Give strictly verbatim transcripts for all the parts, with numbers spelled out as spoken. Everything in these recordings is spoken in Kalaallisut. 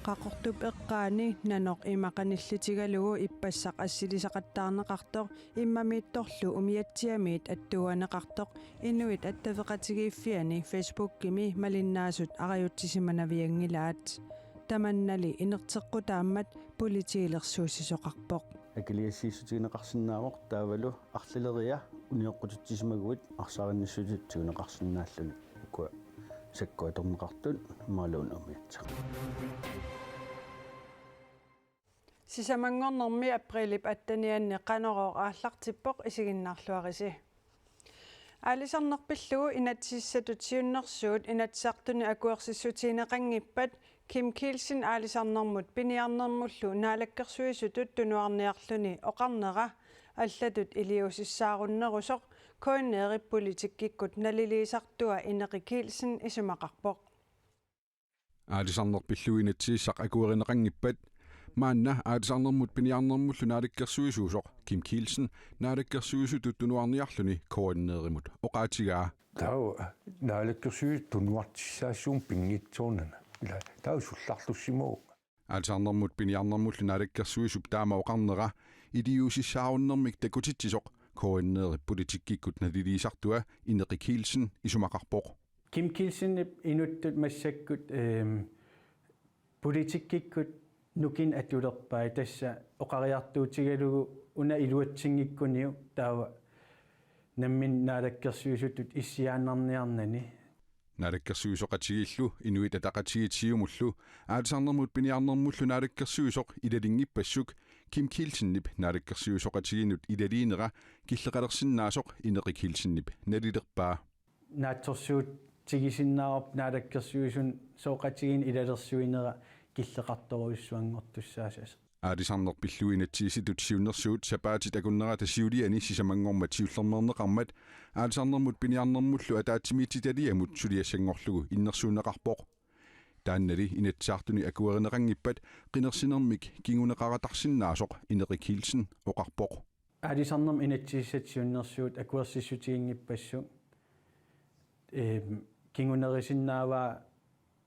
Qaqortup eqqaani nanoq ima qanillitigalugu ippassaq assilisaqattaarneqartoq immamiittorlu umiatsiamiit attuuaneqartoq Inuit Attaveqatigiiffiani Facebookimi malinnaasut arajutsisimanavianngilaat. Tamannali inerteqqutaammat politiilersuussisoqarpoq. Akiligassiissutigineqarsinnaavoq taavalu arlaleriarlutit unioqqutitsisimaguit arsaarinnissutit tiguneqarsinnaalluni ukua sakkuatorneqartut imaluunniit umiatsiaq. Sisamanngornermi aprilip attenianni Qanorooq aallartippoq, isiginnaarluarisi. Aalisarneq pillugu inatsisissatut siunnersuut Inatsisartuni akuersissutigineqanngippat Kim Kielsen aalisarnermut piniarnermullu naalakkersuisutut tunuarniarluni oqarnera allatut iliuusissaarunnerusoq K N R-ip politikkikkut naliliisartua Ineqi Kielsen isumaqarpoq. Aalisarneq pillugu inatsisissaq akuerineqanngippat maanna aalisarnermut piniarnermullu naalakkersuisuusoq Kim Kielsen naalakkersuisutut tunuarniarluni K N R-imut oqaatigaa. Taava naalakkersuisut tunuartissaassuugut pinngitsoornanga. Ila taava sullarlussimavunga. Aalisarnermut piniarnermullu naalakkersuisup taama oqarnera iliuusissaarunnermik takutitsisoq K N R-ip politikkikkut naliliisartua Ineqi Kielsen isumaqarpoq. Kim Kielsenip inuttut massakkut, ehm, politikkikkut nukinnik atulerpai, tassa oqariartuutigalugu una iluatsinngikkuniuk taava nammineq naalakkersuisutut issiaannarniarnani. Naalakkersuisoqatigiillu Inuit Ataqatigiit Siumullu aalisarnermut piniarnermullu naalakkersuisoq ilalinngippassuit Kim Kielsenip naalakkersuisoqatigiinnut ilaliinera killeqalersinnaasoq Ineqi Kielsenip nalilerpaa. Naatsorsuutigisinnaavarput naalakkersuisooqatigiinni ilalersuinera killeqartorujussuanngortussaasoq. Aalisarneq pillugu inatsisissatut siunnersuut sapaatit akunnerata siuliani sisamanngormat siullermeerneqarmat aalisarnermut piniarnermullu ataatsimiititaliamut suliassanngorlugu innersuunneqarpoq. Taannali Inatsisartuni akuerineqanngippat qinersinermik kinguneqaratarsinnaasoq Ineqi Kielsen oqarpoq. Aalisarnermut inatsisissatut siunnersuut akuersissutiginngippassuit, ehm, kingunerisinnaavaa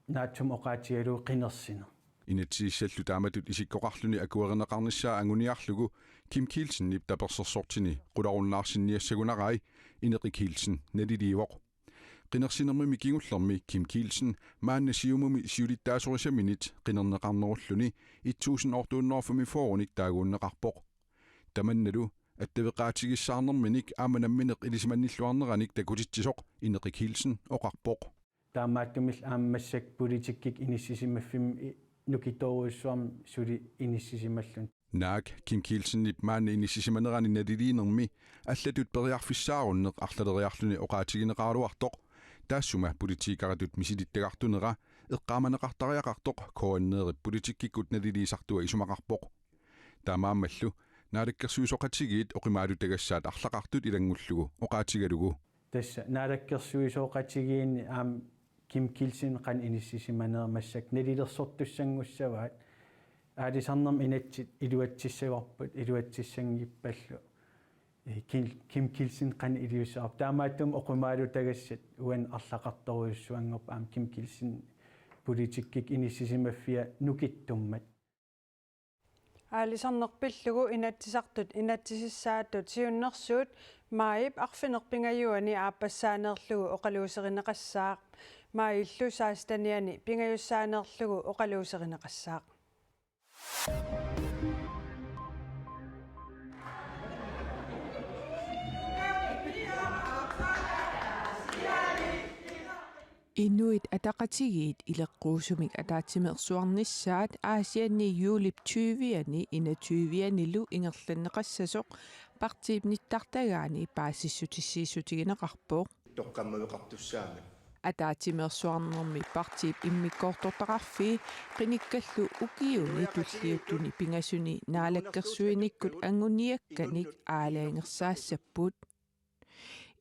naatsumik oqaatigalugu qinersineq. Inatsisissallu taamatut isikkoqarluni akuerineqarnissaa anguniarlugu Kim Kielsenip tapersersortini qularunnaarsinniassagunarai Ineqi Kielsen naliliivoq. Qinersinermimi kingullermi Kim Kielsen maanna Siumumi siulittaasorisaminit qinerneqarnerulluni et tusind otte hundrede og femogfyrrenik taaguunneqarpoq. Tamannalu attaveqaatigissaarnerminik aamma nammineq ilisimannilluarneranik takutitsisoq Ineqi Kielsen oqarpoq. Taamaattumillu aamma massakkut politikkikkut inissisimaffimmi i-, nukittoorujussuarmik suli inissisimalluni. Naak Kim Kielsenip maanna inissisimanerani naliliinermi allatut periarfissaarunneq arlaleriarluni oqaatigineqaraluartoq, taassuma politikeritut misilittagartunera eqqaamaneqartariaqartoq K N R-ip politikkikkut naliliisartua isumaqarpoq. Taamaammallu naalakkersuisoqatigiit oqimaalutagassaat arlaqartut ilanngullugu oqaatigalugu. Tassa naalakkersuisooqatigiinni aamma Kim Kielsen qanoq inissisimanera massakkut nalilersortussanngussavaat. Aalisarnermut inatsit iluatsissavarput, iluatsissanngippallu, eh, Kim, Kim Kielsen qanoq iliussisarpa. Taamaattumik oqimaalutagassat uani arlaqartorujussuanngorput aamma Kim Kielsen politikkikkut inissisimaffia nukittummat. Aalisarneq pillugu Inatsisartut inatsisissaatut siunnersuut maajip arfineq-pingajuanni aappassaaneerlugu oqaluuserineqassaaq. Maajillu sekstenianni pingajussaaneerlugu oqaluuserineqassaaq. Inuit Ataqatigiit ileqquusumik ataatsimeersuarnissaat Aasianni juulip tyvianni enogtyvianilu ingerlanneqassasoq partiip nittartagaani paasissutissiissutigineqarpoq. Toqqammaveqartussaammat. Ataatsimeersuarnermi partiip immikkoortortaqarfii qinikkallu ukiuni tulliuttuni pingasuni naalakkersuinikkut anguniakkanik aalajangersaassapput.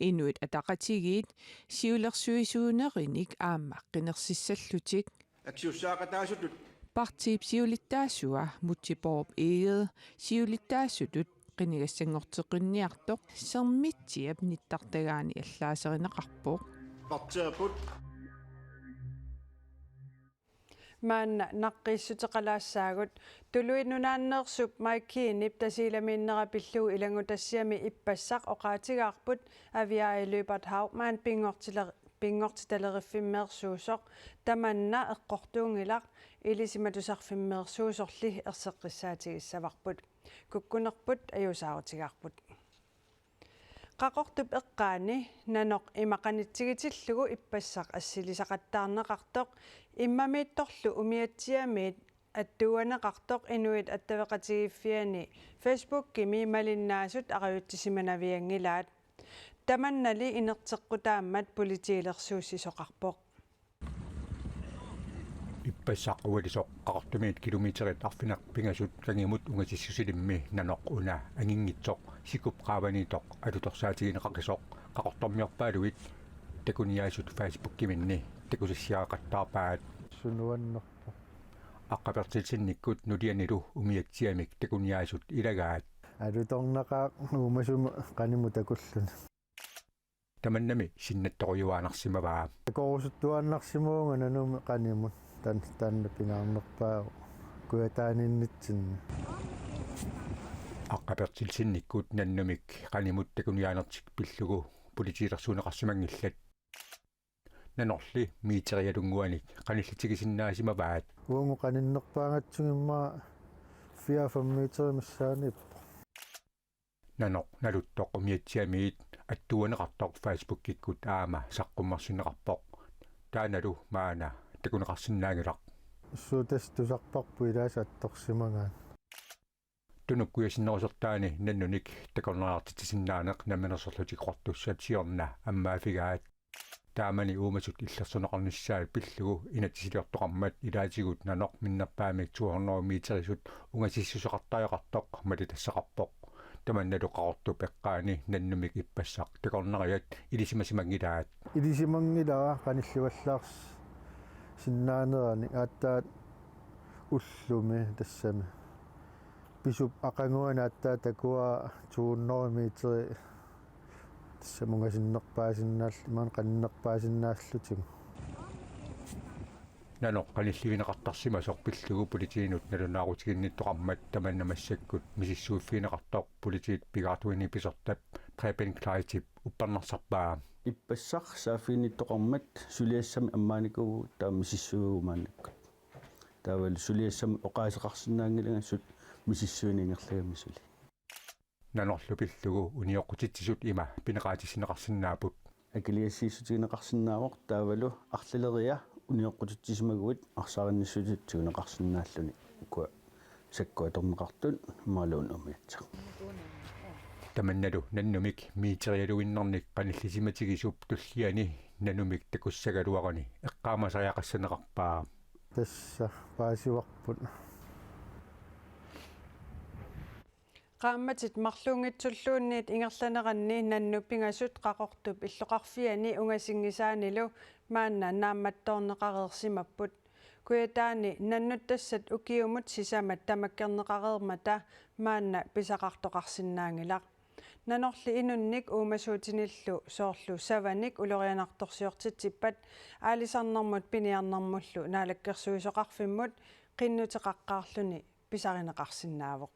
Inuit Ataqatigiit siulersuisuunerinik aamma qinersissallutik. Atsiussaaqataasutut. Partiip siulittaasua Múte Bourup Egede siulittaasutut qinigassanngorteqqinniartoq Sermitsiap nittartagaani allaaserineqarpoq. Partiipput. Maanna naqqiissuteqalaassaagut. Tuluit Nunaanneersup Mike Keanip Tasiilamiinnera pillugu ilanngutassiami ippassaq oqaatigaarput Aviaja Lyberth Haugmann pinngortiler-, pinngortitaleruffimmeersuusoq, tamanna eqqortuunngilaq, ilisimatusarfimmeersuusorli erseqqissaatigissavarput. Kukkunerput ajuusaarutigaarput. Qaqortup eqqaani nanoq ima qanitsigitillugu ippassaq assilisaqattaarneqartoq immamiittorlu umiatsiamiit attuuaneqartoq Inuit Attaveqatigiiffianni Facebookimi malinnaasut arajutsisimanavianngilaat. Tamannali inerteqqutaammat politiilersuussisoqarpoq. Ippassaq ualisoq Qaqortumiit kilometerit arfineq-pingasut kangimut ungasissusilimmi nanoq una anginngitsoq sikup qaavaniittoq alutorsaatigineqaqisoq qaqortormiorpaaluit takuniaasut Facebookiminni takusassiaqattaarpaat. Sunuannerpoq. Aqqapertilsinnikkut nulianilu umiatsiamik takuniaasut ilagaat. Alutornaqaaq uumasumut qanimut takulluni. Tamannami sinnattorujuaannarsimavaa. Takorusuttuaannarsimavugut nanumi qanimut, tan-, taanna pingaarnerpaavoq kujataaniinnitsinni. Aqqapertilsinnikkut nanumik qanimut takuniaanertik pillugu politiilersuunneqarsimanngillat. Nanorli meterialunnguanik qanillitigisinnaasimavaat. Uagut qaninnerpaagatsigu immaqa fire-fem meter missaaniippoq. Nanoq naluttoq umiatsiamiit attuuaneqartoq Facebookikkut aamma saqqummersinneqarpoq. Taannalu maanna takuneqarsinnaanngilaq. Suut tassa tusarparput ilaasa attorsimagaat. Tunup kujasinnerusortaani nanunik takornariartitsisinnaaneq Namminersorlutik Qaqortussat siorna ammaaffigaat. Taamani uumasut illersorneqarnissaat pillugu inatsisiliortoqarmat ilaatigut nanoq minnerpaamik to hundrede meterisut ungasissuseqartariaqartoq malitassaqarpoq. Tamannalu Qaqortup eqqaani nanumik ippassaq takornariat ilisimasimanngilaat. Ilisimanngilara qanillivallaarsinnaanerani aatsaat ullumi tassami. Pisup aqaguani aatsaat takuaa to hundrede meteri tassami ungasinnerpaasinnaall-, imaluunniit qaninnerpaasinnaallutigu. Nanoq qanillivigineqartarsimasoq pillugu politiinut nalunaarutiginnittoqarmat tamanna massakkut misissuiffigineqartoq politiit pigaartuini pisortap Preben Kleistip uppernarsarpaa. Ippassaq saaffiginnittoqarmat suliassami ammaanikuuvugut taama misissuivugut maannakkut. Taavalu suliassamut oqaaseqarsinnaanngilagut suli misissuineq ingerlagami suli. Nanorlu pillugu unioqqutitsisut ima pineqaatissinneqarsinnaapput. Akiligassiissutigineqarsinnaavoq taavalu arlaleria unioqqutitsisimaguit arsaarinnissutit tiguneqarsinnaalluni ukua sakkup atorneqartut imaluunniit umiatsiaq. Tamannalu nanumik meterialuinnarnik qanillisimatigisoq tulliani nanumik takussagaluaruni eqqaamasariaqassaneqarpaa. Tassa paasivarput. Qaammatit marluunngitsulluunniit ingerlaneranni nannup pingasut Qaqortup illoqarfiani ungasinngisaanilu maanna naammattoorneqareersimapput. Kujataani nannut tassat ukiumut sisamat tamakkerneqareermata maanna pisaqartoqarsinnaanngilaq. Nanorli inunnik uumasuutinillu soorlu savanik ulorianartorsiortitsippat Aalisarnermut Piniarnermullu Naalakkersuisoqarfimmut qinnuteqaqqaarluni pisarineqarsinnaavoq.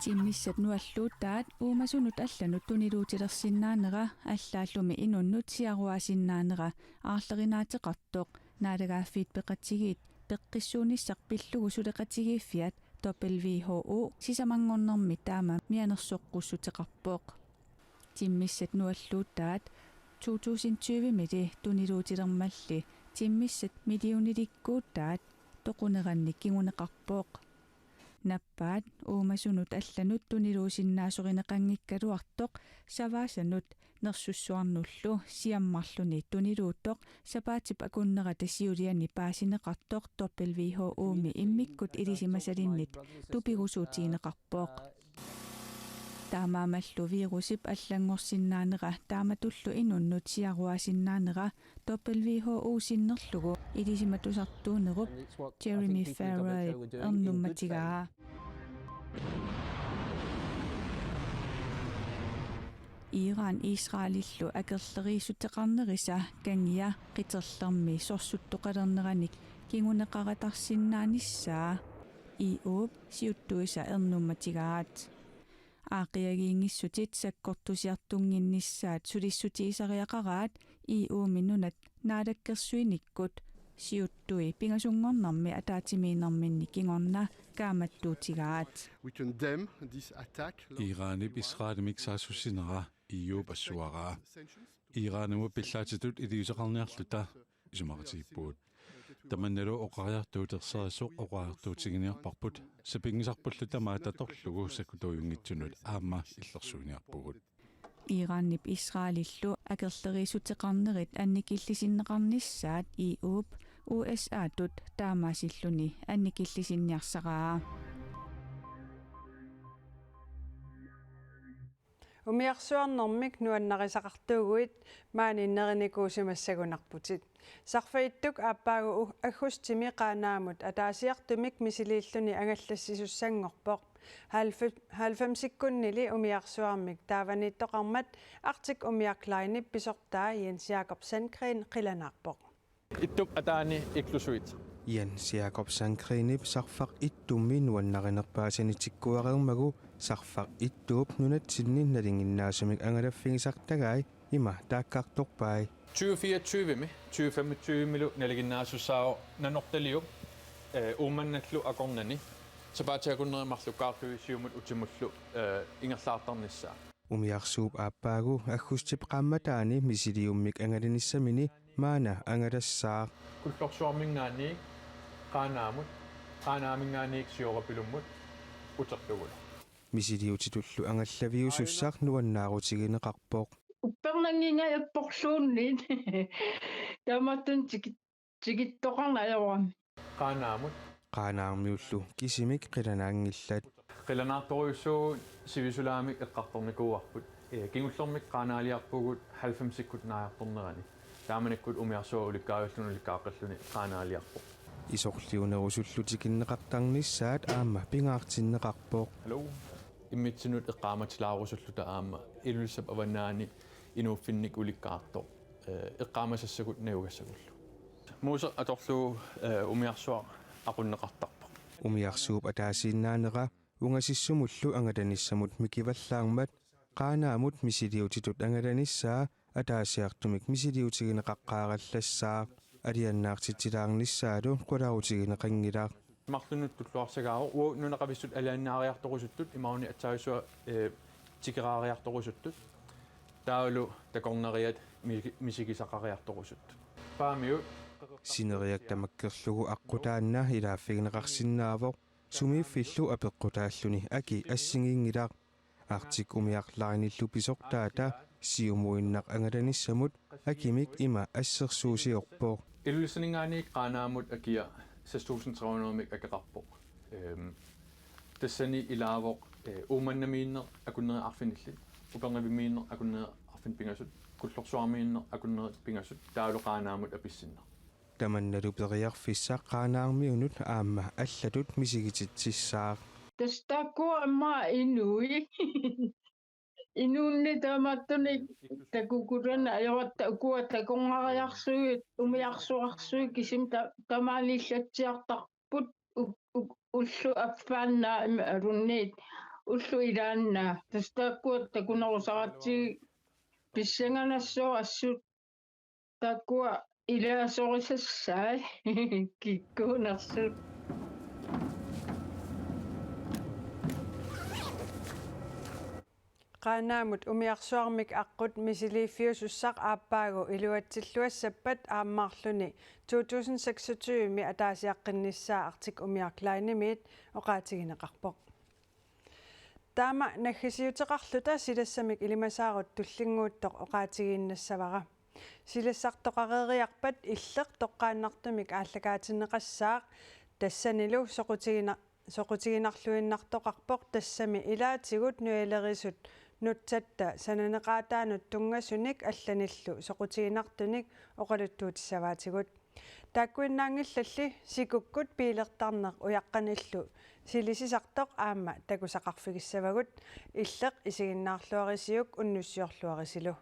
Timmissat nualluutaat uumasunut allanut tuniluutilersinnaanera allaallumi inunnut siaruaasinnaanera aarlerinaateqartoq Naalagaaffiit Peqatigiit peqqissuunissaq pillugu suleqatigiiffiat W H O sisamanngornermi taama mianersoqqussuteqarpoq. Timmissat nualluutaat to tusind tyve-mili tuniluutilermalli timmissat millionilikkuutaat toqunerannik kinguneqarpoq. Nappaat uumasunut allanut tuniluusinnaasorineqanngikkaluartoq savaasanut nersussuarnullu siammarluni tuniluuttoq sapaatip akunnerata siuliani paasineqartoq W H O-mi immikkut ilisimasalinnit tupigusuutigineqarpoq. Taamaammallu virusip allanngorsinnaanera taamatullu inunnut siaruaasinnaanera W H O sinnerlugu ilisimatusartuunerup Jeremy Farrar ernummatigaa. Iran Israelillu akerleriissuteqarnerisa kangia qiterlermi sorsuttoqalerneranik kinguneqaratarsinnaanissaa E U-p siuttuisa ernummatigaat. Aaqqiagiinngissutit sakkortusiartunnginnissaat sulissutigisariaqaraat E U-mi nunat naalakkersuinikkut siuttui pingasunngornermi ataatsimiinnerminni kingorna kaammattuutigaat. We condemn this attack. Iranip Israelimik saassussinera E U-p assuaraa. Iranimut pillaatitut iliuuseqarniarluta isumaqatigiippugut. Tamannalu oqariartuuterserissoq oqariartuutiginiarparput. Sapinngisarpullu tamaat atorlugu sakkutuujunngitsunut aamma illersuiniarpugut. Iranip Israelillu akerleriissuteqarnerit annikillisinneqarnissaat E U-p U S A-tut taamaasilluni annikillisinniarsaraa. Umiarsuarnermik nuannarisaqartuuguit maani nerinikuusimassagunarputit. Sarfaq Ittuk aappaagu u-, aggustimi Qaanaamut ataasiartumik misiliilluni angallassisussanngorpoq. Halv-, halvfemsikkunnili umiarsuarmik taavaniittoqarmat Arctic Umiaq Linep pisortaa Jens Jakob Sandgreen qilanaarpoq. Ittup ataani iklusuit. Jens Jakob Sandgreenip Sarfaq Ittummi nuannarinerpaasani tikkuareermagu Sarfaq Ittuup nunatsinni nalinginnaasumik angalaffigisartagai ima taakkartorpai. Tyve fireogtyve-mi, tyve femogtyve-milu nalinginnaassussaavoq Nanortaliup, eh, Uummannallu akornanni, sapaatip akunneri marluk Kaarlui Siumut utimullu, eh, ingerlaartarnissaa. Umiarsuup aappaagu aggustip qaammataani misiliummik angalanissamini maanna angalassaaq. Kullorsuarminngaanniit Qaanaamut, Qaanaaminngaanniit Siorapilummut uterlugulu. Misiliutitullu angallaviusussaq nuannaarutigineqarpoq. Uppernanngingajapporluunniit. Taamaattumik tiki-, tikittoqarneq ajorami. Qaanaamut. Qaanaarmiullu kisimik qilanaanngillat. Qilanaartorujussuugut, sivisulaamik eqqartornikuuarput. Ee, kingullermik Qaanaaliarpugut halvfemsikkut naajartornerani. Taamanikkut umiarsuaq ulikkaavilluni ulikkaaqqilluni Qaanaaliarpoq. Isorliunerusullu tikinneqartarnissaat aamma pingaartinneqarpoq. Hallo. Immitsinnut eqqaamatilaarusulluta aamma Ilulissap avannaani inuuffinnik ulikkaartoq, eh, eqqaamasassagut najugassagullu. Muuseq atorlugu, eh, umiarsuaq aqunneqartarpoq. Umiarsuup ataasiinnaanera ungasissumullu angalanissamut mikivallaarmat Qaanaamut misiliutitut angalanissaa ataasiartumik misiliutigineqaqqaarallassaaq. Alianaartitsilaarnissaalu qularutigineqanngilaq. Marlunnut tulluarsagaavoq uagut nunaqavissut alianaariartorusuttut imaluunniit aatsaat, eh, tikeraariartorusuttut. Taavalu takornariat misi-, misigisaqariartorusuttut. Paamiut. Sineriak tamakkerlugu aqqut taanna ilaaffigineqarsinnaavoq, sumiiffillu apeqqutaalluni aki assigiinngilaq. Arctic Umiaq Linellu pisortaata siumuinnaq angalanissamut akimik ima assersuusiorpoq. Ilulissaninngaanniit Qaanaamut akia seks tusind tre hundrede-mik akeqarpoq. Ehm, tassani ilaavoq, eh, Uummannamiinneq akunnerit arfinillit, Upernavimmiinneq akunnerit arfineq-pingasut, Kullorsuarmiinneq akunnerit pingasut, taavalu Qaanaamut apissinneq. Tamannalu periarfissaq Qaanaarmiunut aamma allatut misigititsissaaq. Tassa taakkua aamma inui. Inuunni taamaattunik takukulani ajoratta ukua takornariarsuit, umiarsuarsuit kisimi ta-, tamaaniillatsiartarput u-, u-, ulloq affaannaa ima alunniit ulloq ilaannaa. Tassa taakkua takunerusaratsigit pissanganassaaq assut. Taakkua ilaasorisassaat kikkuunersut. Qaanaamut umiarsuarmik aqqut misiliiffiusussaq aappaagu iluatsilluassappat aammaarluni to tusind seksogtyve-mi ataasiaqqinnissaa Arctic Umiaq Linemiit oqaatigineqarpoq. Taama naggasiuteqarluta silassamik ilimasaarut tullinnguuttoq oqaatigiinnassavara. Silassartoqareeriarpat illeq toqqaannartumik aallakaatinneqassaaq, tassanilu soqutigina-, soqutiginarluinnartoqarpoq, tassami ilaatigut nuilerisut nutsatta sananeqaataanut tunngasunik allanillu soqutiginartunik oqaluttuutissavaatigut. Taakkuinnaanngillalli sikukkut biilertarneq ujaqqanillu silisisartoq aamma takusaqarfigissavagut. Illeq isiginnaarluarisiuk unnussiorluarisilu.